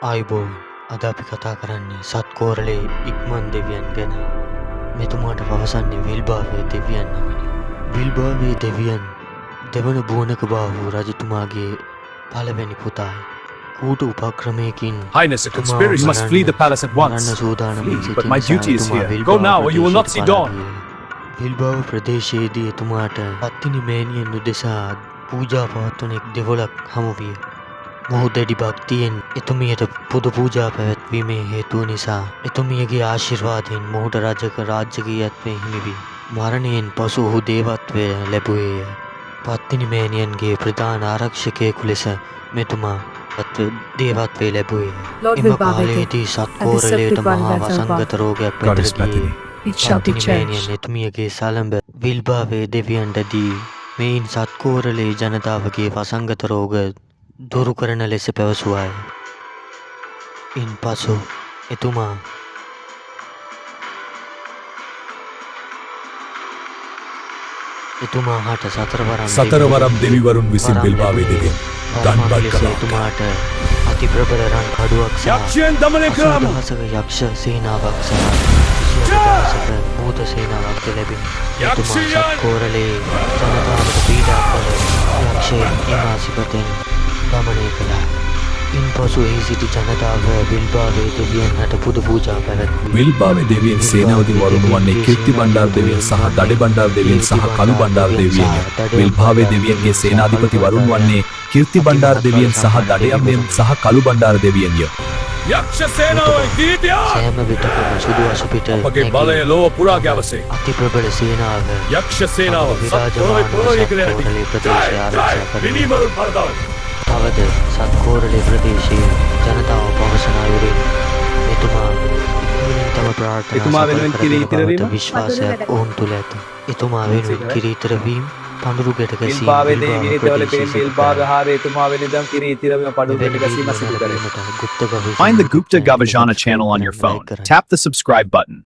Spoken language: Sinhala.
ආයුබෝවන්. අද අපි කතා කරන්නේ සත්කෝරළේ ඉක්මන් දෙවියන් ගැන. මෙතුමාට පවසන්නේ විල්බාවේ දෙවියන් නමිනි. විල්බාවේ දෙවියන් දෙවන බුවනක බාහු රජතුමාගේ පළවෙනි පුතායි. කූට උපක්‍රමයකින් Highness, a conspiracy. You must flee the palace at once. මරන්න සූදානමින් Flee, but සිටින my නිසා duty is එතුමා here. Go විල්බාව now or you will not see ප්‍රදේශයට dawn. පලා ගියේය. විල්බාව ප්‍රදේශයේදී එතුමාට පත්තිනි මෑණියන් උදෙසා පූජා පවත්වන එක් දෙවොලක් හමු විය. මොහු දැඩි භක්තියෙන් එතුමියට පුද පූජා පැවැත්වීමේ හේතුව නිසා එතුමියගේ ආශිර්වාදයෙන් මොහුට රජක රාජකීයත්වය හිමි විය. මරණයෙන් පසු ඔහු දේවත්වය ලැබුවේය. පත්තිනි මෑණියන්ගේ ප්‍රධාන ආරක්ෂකයෙකු ලෙස මෙතුමා දේවත්වය ලැබුවේය. Lord එම Vilbaveke, කාලයේදී සත්කෝරළයට මහා වසංගත රෝගයක් පැතිර Goddess ගියේ. Pattini. It shall be Pattini මෑණියන් cherished. එතුමියගේ සලඹ විල්බාවේ දෙවියන්ට දී මෙයින් සත්කෝරළේ ජනතාවගේ වසංගත රෝග දුරු කරන ලෙස පැවසුවාය. ඉන් පසු එතුමා එතුමා හට සතරවරම් සතරවරම් දෙවිවරුන් විසින් වරම් විල්බාවේ ලැබුවේ. දෙවියන් වරමක් ගන්බඩ් ලෙස කළා. එතුමාට අති ප්‍රබල රන් කඩුවක් සහ යක්ෂයන් දමනය කරමු. 80,000ක යක්ෂ සේනාවක් සහ 28,000ක භූත සේනාවක්ද ලැබිණි. එතුමා යක්ෂයන්! සත්කෝරළේ ජනතාවට පීඩා කළ යක්ෂයන් එම අසිපතෙන් දමනය කළා. ඉන්පසු එහි සිටි ජනතාව විල්බාවේ දෙවියන් හට පුද පූජා පැවැත්වී විල්බාවේ දෙවියන් සේනාවති වරුන් වන්නේ කීර්ති බණ්ඩාර දෙවියන් සහ දඩේ බණ්ඩාර දෙවියන් සහ කළු බණ්ඩාර දෙවියන්ය. විල්බාවේ දෙවියන්ගේ සේනාධිපති වරුන් වන්නේ කීර්ති බණ්ඩාර දෙවියන් සහ දඩයම්යන් සහ කළු බණ්ඩාර දෙවියන්ය. යක්ෂ සේනාව ගීතියා සෑම විටකම සුදු අසුපිට අපගේ නැගී බලය ලොව පුරා ගැවසේ. අති ප්‍රබල සේනාව යක්ෂ සේනාව විරාජමානව සත්කෝරළේ ඉගෙන සත්කෝරළේ ප්‍රදේශය ආරක්ෂා කරමින් මිනිමරුන් පරදවයි. තවද සත්කෝරළේ ප්‍රදේශයේ ජනතාව පවසන අයුරින් එතුමා ඉක්මනින් තම ප්‍රාර්ථනා එතුමා සඵල වෙනුවෙන් කර කිරි දෙන ඉතිර බවට වීම? විශ්වාසයක් ඔවුන් තුළ ඇත. එතුමා වෙනුවෙන් කිරි ඉතිර වීම, පඳුරු ගැට ගැසීම විල්බාවේ විල්බාව දෙවියන් දෙවල ප්‍රදේශයේ පෙන් සිදු විල්බාව කළා. හාරේ එතුමා වෙනුවෙන් කිරි ඉතිර වීම පඩු මෙවැනි ගැට ගැසීම වීඩියෝ සිදු කරේ. නැරඹීමට ගුප්ත ගවේෂණ Find the YouTube Gupta channel එක Gavajana subscribe channel on your කරන්න, phone. like කරන්න. Tap the subscribe button.